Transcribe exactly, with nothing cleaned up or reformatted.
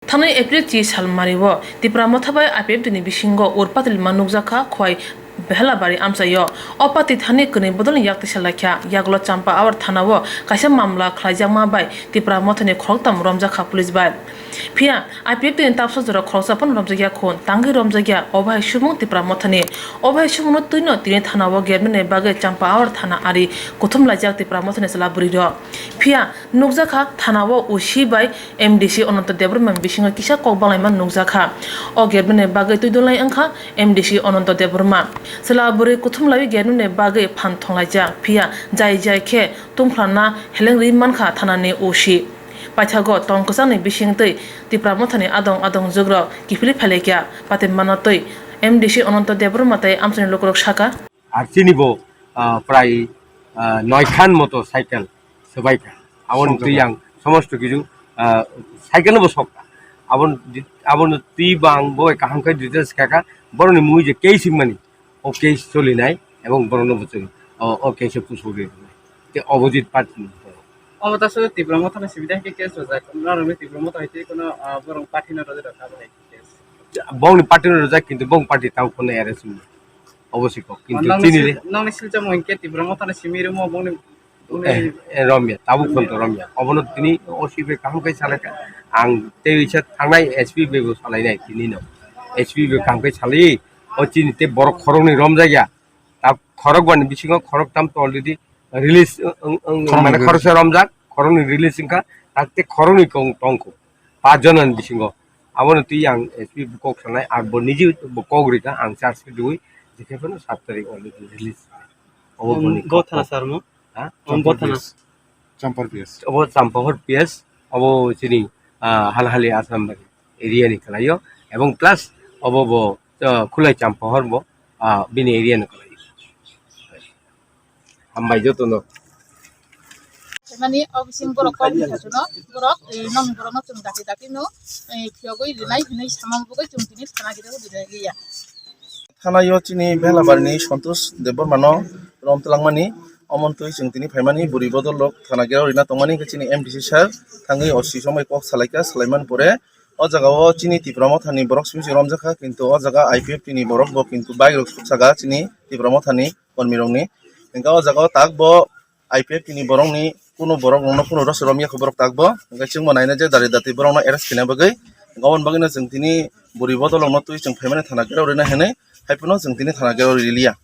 Thanai April chi salmario Tipra Motha bai I P F T ni bisingo ur patilma nukjakha Khowai Behalabari amchaio. O pati thani kwnwi bodolni yak tisa laikha. Yagulo Champawar thanao kaisa mamla khlaijakma bai Tipra Mothani khoroktham romjakha police bai. Phiya I P F T ni tapsa jora khoroksa phano romjakya khun, tangwi romjakya, obo hai subung Tipra Mothani. Obo hai subungno twino tini thanao germani bagwi Champawar thana ari kuthum laijak Tipra Mothani chwla bwrwirok. Phiya nukjakha thanao O C bai M D C Ananto Debbarma bisingo kisa kok balaima nukjakha. O germani bagwi twi dolai wngkha M D C Ananto Debbarma. Chwla bwrwi kuthum laiwi germani bagwi phan thonglaijak. Phiya jai jai khe tungphlana heleng rwi mankha thanani O C. Paithago tong kwchangni bisingtwi Tipra Mothani adong adong jugrok kiphilwi phailaikha. Patimano twi M D C Ananto Debbarma tei amchaini lukurok sakha. Ar chini bo, ah, prai, ah, noi khan moto cycle swbaikha. Aboni twi ang somosto kichu, ah, cycle no bo sokha. Abon, aboni twi bo ang bo kaham khe details khaka. Boroni mui je case himani, o case solinai ebong borokno bo chwng o, o case o kusugwi rwnai. Tei opposite party ni borok. Omo ta swi Tipra Motha ni simi dai khe case rwjak. Norok ni Tipra Motha hai tei kono, ah, borok party no rwjak rwkha abo hai case. Bongni party no rwjak, kintu bong party tang phone arrest wngya. Obo se kok. Kintu nangni chini sil-, nangni silchamo hinkhe Tipra Motha ni simi rwmo bongni, bongni eh, eh, romya, tabuk phone to romya. Obono tini O C bai kaham khe salai kha. Ang tei risa thangnai S P bai bo salai nai tini no. S P bai kaham khe salai. O chini tei borok khoroknwi romjakya. Ta khorok bani bisingo khorok tam to already release, wng, wng, khoroknwi mane release. Khoroksa romjak, khoroknwi release wngkha, ta tei khoroknwi kong tongkho, pas jona ni bisingo. Abono twi ang S P bo kok sanai, ang bo niji bo kok rika, ang charge rwi, jekhe phano sat tarik already release. Obo boni bo kok thana kok. Sar mo? Ha? Obo bo thana. Champahor P S. Obo Champahor P S, obo chini, ah, Halhali Asambari area ni khlaio, ebong plus obo bo, ah, Khulai Champahor bo, ah, bini area ni khlaio. Hambai jotono. Mani o bising borok kok ni khachuno, borok, eh, nong borok no chwng dati dati no, eh, phiyogwi rinai hinwi samang bugwi chwng tini thana gire rinai liya. Thanaio chini Belabarni Santosh Debbarmano rom twlangmani, omontwi chwng tini phaimani bwrwi bodol rok thana gere rina tongmani, hwnkhe chini M D C sir thangwi O C somai kok salaikha, salaimani pore o jagao chini Tipra Mothani borok simi se romjakha, kintu o jaga I P F T ni borok bo kintu bike rok suksaga chini Tipra Mothani kormi rokni, hwnkhe o jagao tak bo I P F T ni borokni kunu borok rokno kunu rw se romya kho borok tak bo. Hwnkhe chwngbo naina je dari dati borokno arrest khaina bagwi. Hwnkhe aboni bagwino chwng tini bwrwi bodol rokno twi chwng phaimani thana gere rina hinwi, hai phano chwng tini thana gere riliya.